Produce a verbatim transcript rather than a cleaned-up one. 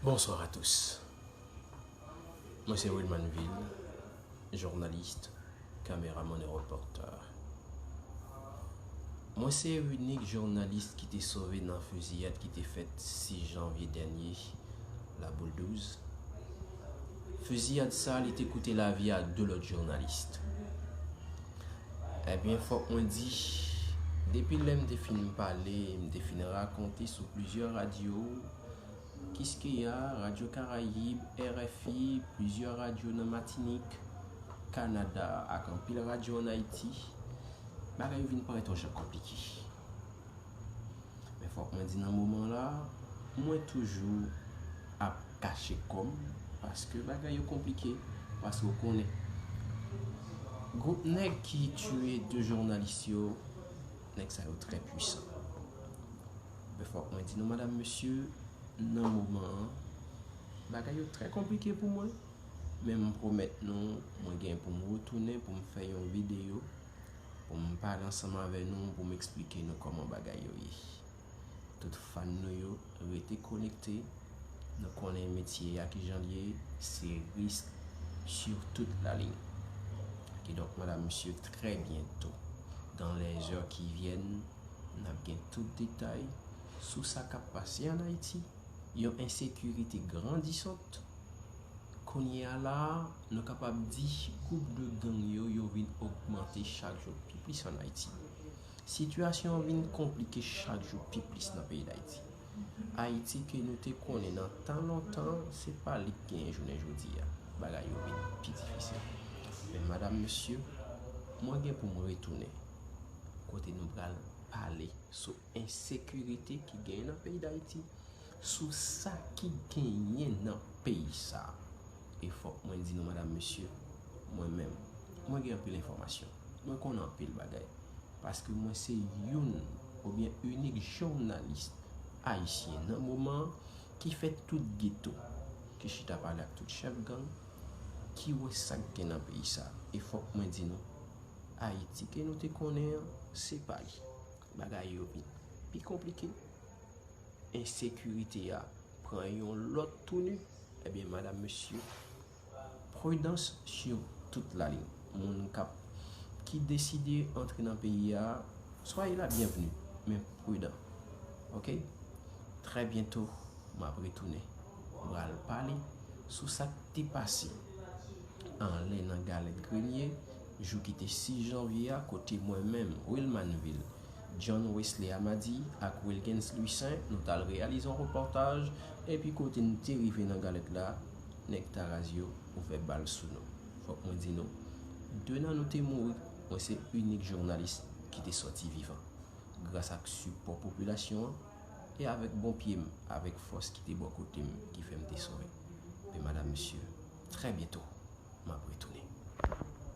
Bonsoir à tous. Mwen se Wilmanville, jounalis, kameramann e repòtè. Mwen se inik jounalis ki te sove nan fiziyad ki te fèt sis janvye dènye, Laboul douz. Fiziyad sa, li te koute lavi a de lòt jounalis. Ebyen, fòk mwen di, depi lè m te fin pale, m te fin rakonte sou plizyè radyo, Kiskeya, Radyo Karayib, R F I, plizyè radyo nan Matinik, Kanada, ak anpil radyo ann Ayiti, bagay yo vin parèt yon jan konplike. Men fòk mwen di nan moman la, mwen toujou ap kache kò m, paske bagay yo konplike, paske w konnen. Gwoup nèg ki tiye de jounalis yo, nèg sa yo trè pwisan. Men fòk mwen di nou, madam, mesye, nan moman an, bagay yo trè konplike pou mwen. Men m pwomèt nou, mwen gen pou m retounen pou m fè yon videyo, pou m pale ansanm avè nou, pou m eksplike nou kòman bagay yo ye. Tout fan nou yo, rete konekte. Nou konnen metye a kijan l ye, se risk sur toute la ligne. Kidonk, madam, mesye, trè byento, dans les heures qui viennent, n ap gen tout detay sou sa k ap pase ann Ayiti, yon ensekirite grandisant. Kounye a la, nou kapab di gwoup de gang yo, yo vin ogmante chak jou pi plis ann Ayiti. Sitiyasyon an vin konplike chak jou pi plis nan peyi Dayiti. Ayiti ke nou te konnen nan tan lontan, se pa li k genyen jounen jodi a. Bagay yo vin pi difisil. Men madam, mesye, mwen gen pou m retounen kote nou pral pale sou ensekirite ki genyen nan peyi Dayiti, sou sa ki genyen nan peyi sa. E fòk mwen di nou, madam, mesye, mwen menm, mwen gen anpil enfòmasyon. Mwen konnen anpil bagay. Paske mwen se youn oubyen inik jounalis ayisyen nan moman an ki fè tout geto, ki chita pale ak tout chèf gang, ki wè sa k gen nan peyi sa. E fòk mwen di nou, Ayiti ke nou te konnen an, se pa li. Bagay yo vin pi konplike. Ensekirite a pran yon lòt touni. Ebyen, madam, mesye, prudence sur toute la ligne. Moun k ap, ki deside antre nan peyi a, soyez la bienvenue, men pridan. Oke? Trè byento, m ap retounen. M pral pale sou sa k te pase anlè nan Galèt Grenye, jou ki te sis janvye a, kote mwen menm, Wilmanville, John Wesley Amadi ak Wilgens Louissaint, nou t al reyalize yon repòtaj, epi kote n te rive nan Galèt la, nèg Taraz yo ouvè bal sou nou. Fòk mwen di nou, de nan nou te mouri, mwen se inik jounalis ki te sòti vivan. Gras ak sipò popilasyon an, e avèk bon pye m, avèk fòs ki te bò kote m, ki fè m te sove. Men madam, mesye, trè byento, m ap retounen.